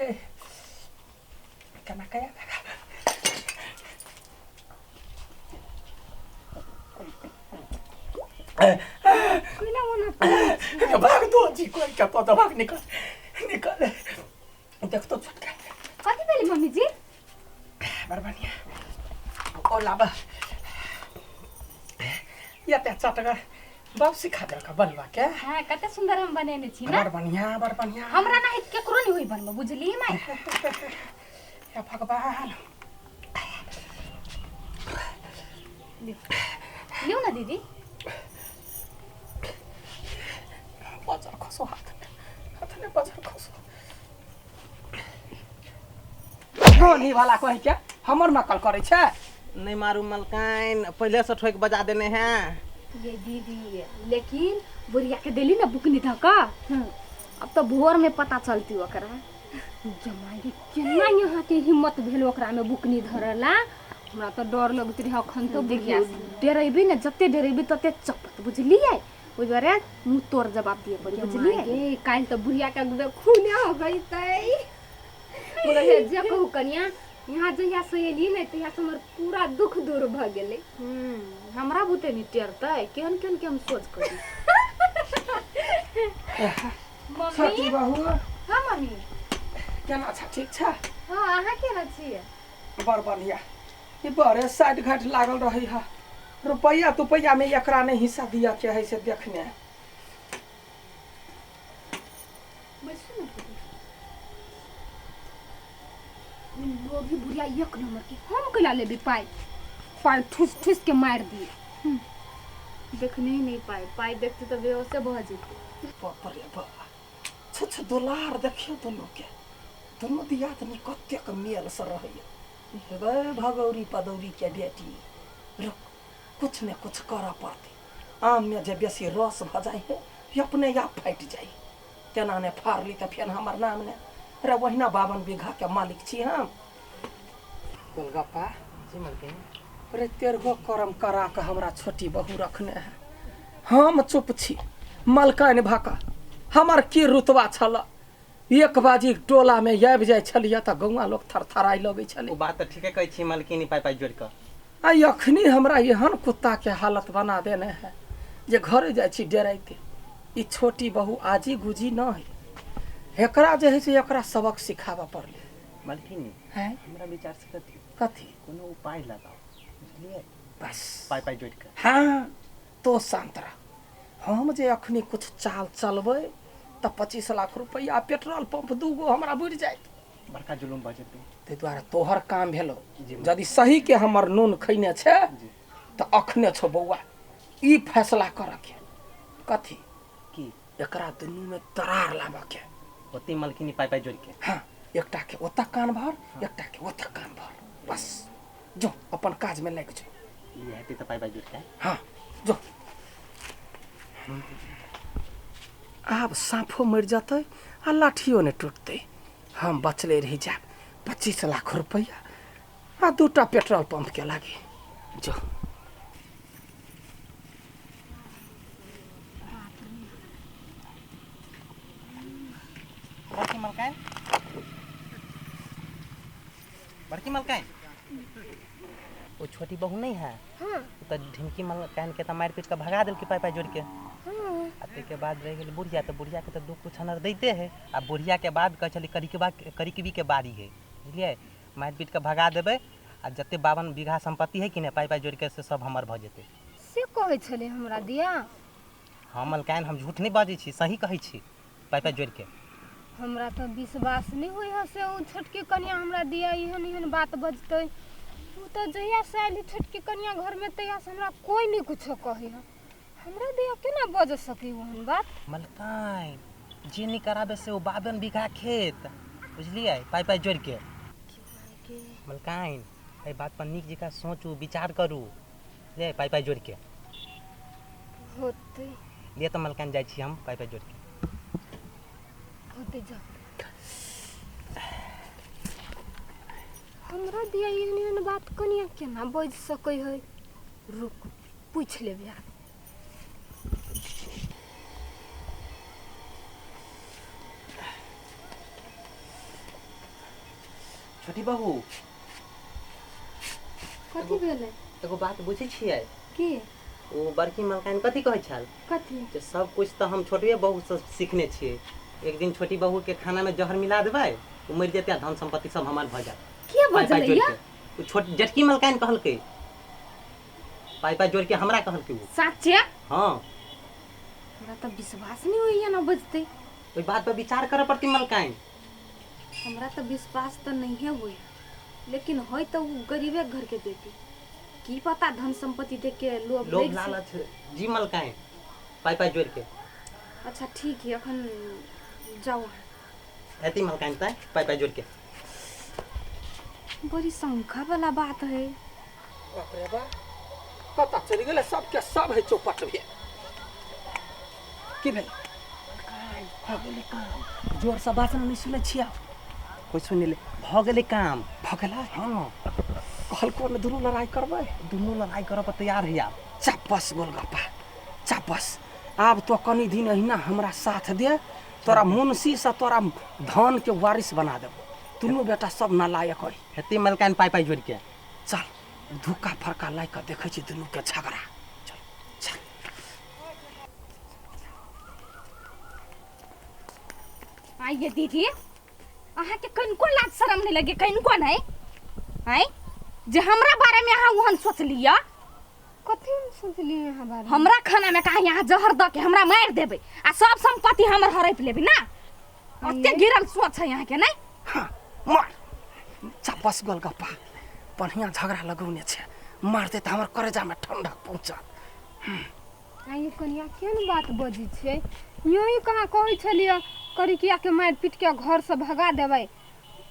गे केना कया कोना ओना गे भाग दो जी कोई क्या तो भाग निकल निकल देख तो छोटका कथी भेलै मम्मी जी बड़ बढ़िया ओ लाबा या ते चटगर बाप सिखा देलक बनबा के हाँ कते सुंदर हम बनेने छी ना बड़ बढ़िया बड़ बढ़िया हमरा ना केकरो नहीं होई बनबो बुझली माई या भगवान लिउ ना दीदी बजर खसो हाथ में हाथ में बजर खसो गोली वाला कहि के हमर नकल करै छै नहीं मारू मलकाइन पहले से ठोक बजा देने हैं ये दीदी लेकिन बुढ़िया के देली ना बुकनी धक्का अब तो भोर में पता चलती ओकरा जमाई रे केना यहाँ के हिम्मत भेल ओकरा में बुकनी धरला हमरा तो डर लगैत रहे अखन तो बुढ़िया से। डरेबी ने जते डरेबी तते चपत बुझलियै ओहि दुआरे मुँह तोड़ जवाब दिए पड़ी बुझलियै काल्हि तऽ बुढ़िया के एकदम खूने हो गई तै मगर हे जे कहू कनिया यहाँ जहिया से एली ने तहिया से हमर पूरा दुख दूर भऽ गेलै हमरा बुते नहीं टेरतै केहन केहन के हम सोच करी मम्मी छोटी बहू हाँ मम्मी केना छ ठीक छ हाँ अहाँ केना छियै बड़ बढ़िया ई बड़े साइड घाट लागल रही है रुपैया तुपैया में एकरा नहीं हिस्सा दिया के है से देखने बैसू ना दीदी। लोभी बुढ़िया एक नंबर के हम कैला लेबी पाइ पाइ ठूस ठूस के मारि दिए देखने ही नहीं पाए पाइ देखते तो बेहोशे भऽ जेतै बाप रे बाप छ छ दुलार देखियो दुनू के दुनू दियादनी कतेक मेल से रहैया हे भगौरी पदौरी के बेटी रुक कुछ ने कुछ करऽ पड़तै आम में जे बेसी रस भऽ जाइ है ई अपने आप फाटि जाइ तेना ने फाड़ली तऽ फेर हमर नाम ने रे ओहिना 52 बीघा के मालिक छी हम गोलगप्पा जी मलकिन रे तेरहो करम करा कऽ हमरा छोटी बहू रखने है हम चुप छी मलकाइन भऽ हमर की रुतबा छल एक बाजी टोला में आबि जाइ छलियै तऽ गौआ लोक थरथराइ लगै छलै ओ बात तऽ ठीके कहै छी मलकिन पाइ पाइ जोड़ि कऽ आ अखनी हमरा एहन कुत्ता के हालत बना देने है जे घरे जाइ छी डराइते ई छोटी बहू आजी गुजी न है एकरा जे है से एकरा सबक सिखाबऽ पड़लै मलकिन हैं हमरा विचार से कथी कथी कोनो उपाय लगाओ बुझलियै बस पाइ पाइ जोड़ि कऽ हाँ तो शांत रह हम जे अखनी कुछ चाल चलबै तऽ 25 लाख रुपैआ पेट्रोल पंप दूगो हमरा बुड़ि जायत बड़का जुलुम भऽ जेतै ताहि दुआरे तोहर काम भेलो जी। यदि सही के हमर नून खैने छै जी। तऽ अखने छौ बौआ ई फैसला करऽ के कथी की एकरा दुनू में दरार लाबऽ के ओते मलकिनी पाइ पाइ जोड़ि के हाँ एकटा के ओतऽ कान भर एकटा के ओतऽ कान भर बस जो अपन काज में लागि जो ई हेतै तऽ पाइ पाइ जोड़ि के हाँ जो आब साँफो मरि जेतै आ लाठियो नहि टूटतै हम बचले रहि जायब 25 लाख रुपैआ आ दूटा पेट्रोल पंप के लागी जो बड़की मलकाइन बड़की मलकाइन ओ छोटी बहू नहीं है हाँ ओ तऽ ढिमकी मलकाइन के तऽ मारि पीट कऽ भगा देलकै पाइ पाइ जोड़ि के हाँ आ ताहिके बाद रहि गेलै बुढ़िया तऽ बुढ़िया के तऽ दुख कुछ अनर दैते है आ बुढ़िया के बाद कहै छलै करिकबा करिकबी के बारी है बुझलियै मारि पीट कऽ भगा देबै आ जते 52 बीघा सम्पत्ति है कि नहि पाइ पाइ जोड़ि के से सब हमर भऽ जेतै से कहै छलै हमरा दिया हम मलकाइन हम झूठ नहि बाजै छी सही कहै छी पाइ पाइ जोड़ि के हमरा तऽ विश्वास नहि होइ है से ओ छोटकी कनिया हमरा दिया एहन एहन बात बजतै ओ तऽ जहिया से आयल छोटकी कनिया घरमे तहिया से हमरा कोइ नहि कुछो कहै है हमरा दिया केना बज सकै ओहन बात मलकाइन जे नहि कराबे से ओ 52 बीघा खेत बुझलियै पाइ पाइ जोड़ि के मलकाइन एहि बात पर नीक जकाँ सोचू विचार करू बुझलियै पाइ पाइ जोड़ि के होतै लिए तऽ मलकाइन जाइ छी हम पाइ पाइ जोड़ि के होतै जाउ हमरा दिया एहन एहन बात कनिया केना बाजि सकै है रुक पूछि लेबै आब छोटी बहू। कथी भेलै? एगो बात बुझै छियै? की? ओ बड़की मलकाइन कथी कहै छल? कथी? जे सब कुछ तऽ हम छोटिए बहूसँ सीखने छियै। एक दिन छोटी बहूके खानामे जहर मिला देबै, ओ मरि जेतै आ धन सम्पत्ति सब हमर भऽ जायत। के पाइ पाइ बजलै जोड़ि या? के। ओ छोट जेठकी मलकाइन कहलकै, पाइ पाइ जोड़ि के हमरा कहलकै ओ। साचे? हँ। हमरा तऽ विश्वास नहि होइया ना बजतै। ओहि बात पर विचार करऽ पड़तै मलकाइन। हमरा तऽ विश्वास तऽ नहिए होइया, लेकिन होय तऽ ओ गरीबे घर के बेटी, की पता धन संपत्ति देख के लोभ लोभ लागि जाय। लालच जी मलकाइन, पाइ पाइ जोड़ि के। अच्छा ठीक है, अखन जाउ अहाँ। हेती मलकाइन तैं पाइ पाइ जोड़ि के। बड़ी शंका वाला बात है। बाप रे बा, पता चलि गेलै सबके सब है चौपट भेल। की भेल? भऽ गेलै काम। जोरसँ बात नहि सुनै छियै? कोइ सुनि ले। भऽ गेलै काम। भऽ गेलै? हँ। कहलको ने दुनू लड़ाइ करबै? दुनू लड़ाइ करऽ पर तैयार है आब। चापस गोलगप्पा चापस, आब तो कनी दिन अहिना हमरा साथ दे, तोरा मुंशी से तोरा धन के वारिस बना देबो। दुनू बेटा सब नालायक है। हेती मलकाइन पाइ पाइ जोड़ि के। चल धुक्का फरका लाइ कऽ देखै छी दुनू के झगड़ा। चल चल। आइए दीदी, अहाँके कनिको लाज शरम नहि लगे? कनिको नहि आँय जे हमरा बारे में अहाँ ओहन सोचलियै? कथी हम सोचलियै अहाँ बारे? हमरा खाना में कहाँ यहाँ जहर दऽ के हमरा मारि देबै आ सब संपत्ति हमर हड़पि लेबै ना? ओते गिरल सोच है अहाँके नहि? हाँ मार चापस गोलगप्पा, बढ़िया झगड़ा लगौने छै, मारते तऽ हमर करेजामे ठंडक पहुँचत। आइए कनिया, केहन बात बजै छियै? यही कहाँ कहै छलियै करिकियाके मारि पीट के घरसँ भगा देबै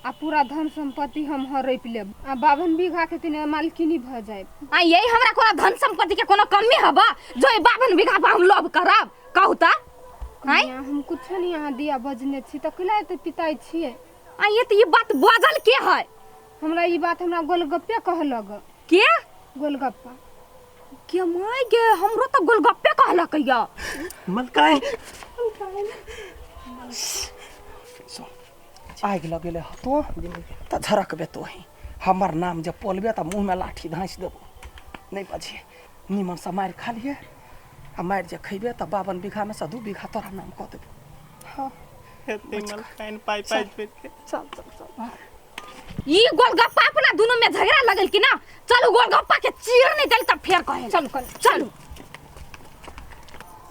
आ पूरा धन सम्पत्ति हम हड़पि लेब आ 52 बीघाके तिने मालकिनी भऽ जायब। आ यही हमरा कोनो धन संपत्ति के कोनो कमी हबा जो ई 52 बीघा पर हम लोभ करब? कहू तऽ आँय। कनिया, हम कुछो नहि अहाँ दिया बजने छी तऽ कैला एते पिताइ छियै? आ ये तऽ ई बात बजल के है? हमरा ई बात हमरा गोलगप्पे कहलक। के? गोलगप्पा। के my गे, हमरो तऽ गोलगप्पे कहलक या। मलकाइन। सुन, आगि लगेले हतो तऽ झरकबे तोही। हमर नाम जे पोलबे तऽ मुँहमे लाठी धाँसि देबो। नहि बजिहे, निमनसँ मारि खा लिहे आ मारि जे खैबे तऽ 52 बीघामे से 2 बीघा तोरा नाम कऽ देबो। हाँ। हेती मलकाइन पाइ पाइ जोड़ि के। चल चल चल भाग। ई गोलगप्पा अपना दुनू में झगड़ा लगल कि ना? चलू, गोलगप्पा के चीर नहीं देल तब फेर कहे। चलू कनि। चलू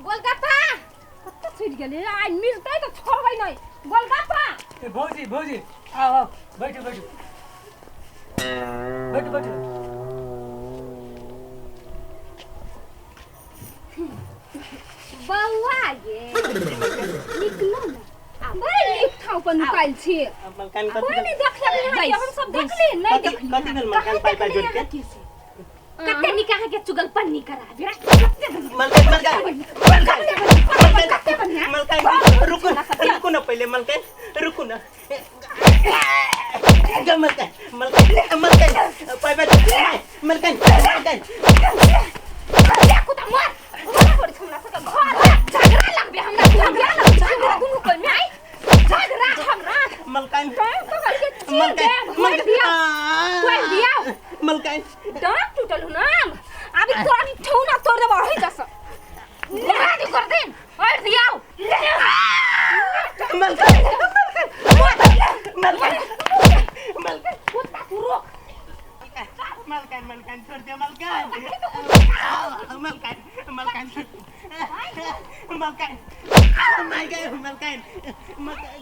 गोलगप्पा। कतऽ छुटि गेलै? आइ मिलतै तऽ छोड़बै नहि गोलगप्पा। ए भौजी, भौजी, आओ आओ, बैठू बैठू बैठू बैठू। बौआ ये, निकलो ना। बड़ी नीक ठाउँ पर नुकायल छियै। मलकाइन कोइ कथी नहि देखलक अहाँके, हम सब देखली नहि। कथी देखली। कथी भेल मलकाइन पाइ पाइ जोड़ि के? कते नीक अहाँके चुगल पन्नी करा दे। कते बढ़िया। मलकाइन, मलकाइन, मलकाइन। कते बढ़िया। मलकाइन, रुकू रुकू ना पहिले, मलकाइन रुकू ना। मलकाइन, मलकाइन, मलकाइन, पाइ पाइ, मलकाइन, मलकाइन। देखू तऽ मर मर पड़ै छै हमरा सबके घर झगड़ा लगबे, हमरा झगड़ा लगबे, हमरा दुनू कोइ में आइ झगड़ा हमरा। मलकाइन। पकड़ के चीर मलकाइन। देब, मारि दिया, तोड़ि दिया। मलकाइन। दाँत टूटल हो ना, अभी तोरा ठौना तोड़ देबो अही दस लगा कर देन और दियाओ। मलकाइन, मलकाइन, मलकाइन। कुत्ता तू रोक। मलकाइन, मलकाइन, छोड़ दे मलकाइन, मलकाइन, मलकाइन, मलकाइन, मलकाइन, मलकाइन, मलकाइन,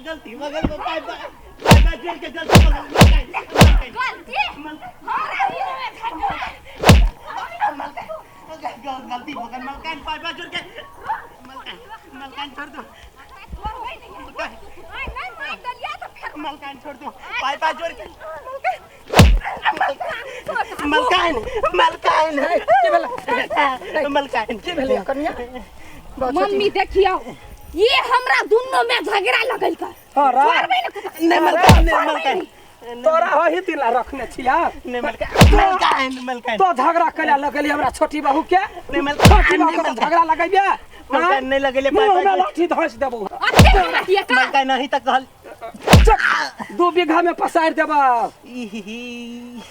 गलती मगल पाइ पाइ पाइ पाइ जोड़ के गलती मगल मलकाइन, मलकाइन। गलती हमरा दिन में झगड़ा। मलकाइन, गलती मगल मलकाइन, पाइ पाइ जोड़ के मलकाइन, मलकाइन छोड़ दो। नहीं मार दलिया तो फिर। मलकाइन छोड़ दो, पाइ पाइ जोड़ के मलकाइन, मलकाइन। की भेलै? मलकाइन। की भेलै कनिया? मम्मी देखियो, ये हमरा दुनू में झगड़ा लगल कर। हाँ रा। छोड़बै ने कुत्ता। नहीं मलकाइन, नहीं मलकाइन। तोरा होही तिला रखने छिया। नहीं मलकाइन, मलकाइन, मलकाइन। तो झगड़ा करे लगली हमरा छोटी बहू के। नहीं मलकाइन। छोटी बहू के तो झगड़ा लगैबे? मलकाइन, नहीं लगेले। पाइ मुँह में पाइ लाठी धंस देबो। अते हिम्मत ये का? मलकाइन नहीं तक कहल। चुप 2 बीघा में पसारि देबा। ई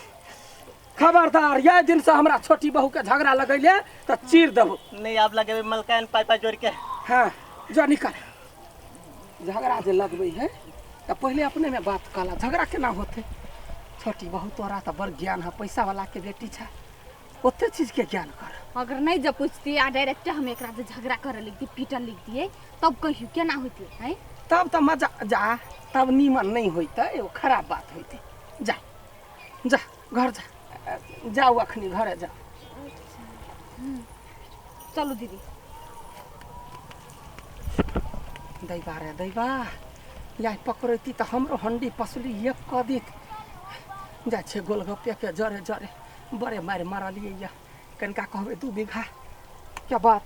खबरदार, यह दिन से हमरा छोटी बहू के झगड़ा लगैले तऽ चीर देबो। नहीं, आप लगेबै मलकाइन पाइ पाइ जोड़ के। हाँ, जो निकल। झगड़ा जे लगबै है तऽ पहिले अपने में बात कहला, झगड़ा केना होते? छोटी बहू, तोरा तऽ बड़ ज्ञान है, पैसा वाला के बेटी छै, ओते चीज के ज्ञान कर। अगर नहीं जब पूछती आ डायरेक्ट हम एकरा से झगड़ा करे लगती, पीटल लगती, तब कहियो केना होती है? तब तऽ मजा जा, तब नीमन नहीं होइते, एगो खराब बात होइते। जा जा, घर जा, जाउ, अखनी घरे जाउ। चलू दीदी। दैबा रे दैबा, या पकड़ैती तऽ हमरो हंडी पसली एक कऽ देत। जाइ छै गोलगप्पे के जरे जरे बड़े मारि मारलियै। या कनिका कहबै 2 बीघा के बात।